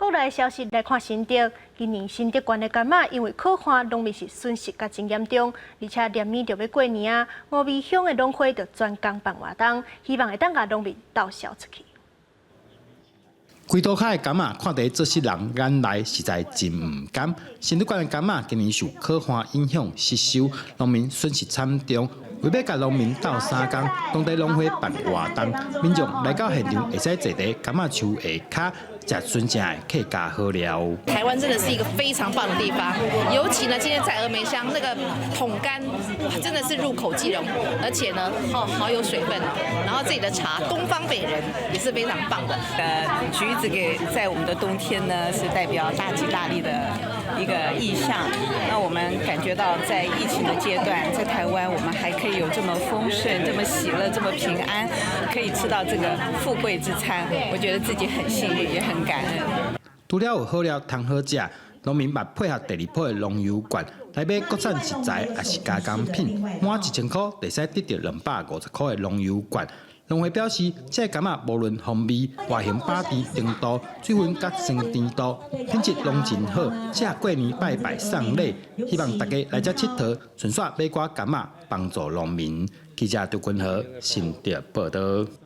國內消息來看新竹，今年新竹縣的柑仔因為洘旱，農民是損失甲真嚴重，而且連綿就欲過年啊，峨眉鄉的農會就專工辦活動，希望會當共農民鬥銷出去。規塗跤的柑仔，看佇做事人眼內實在真毋甘。新竹縣的柑仔今年受洘旱影響失收，農民損失慘重。為欲共農民鬥相共，當地農會辦活動，民眾來到現場會使坐佇柑仔樹下跤，食純正的客家好料。台灣真的是一個非常棒的地方，尤其呢，今天在峨眉鄉那個桶柑，哇，真的是入口即溶，而且呢，哦，好有水分哦。然後這裡的茶，東方美人也是非常棒的。橘子給在我們的冬天呢，是代表大吉大利的一個意象。那我們感覺到在疫情的階段，在台灣我們還可以有這麼豐盛、這麼喜樂、這麼平安，可以吃到這個富貴之餐，我覺得自己很幸運，也很感恩。除了有好料通好食，農民嘛配合第二波的農遊券來買國產食材，抑是加工品，滿1000塊會使得著250塊的農遊券。農會表示，這個柑仔無論風味、外形、把甜程度、水分佮酸甜度，品質攏真好，適合過年拜拜送禮。希望大家來遮𨑨迌，順紲買寡柑仔，幫助農民。記者杜君和新竹報導。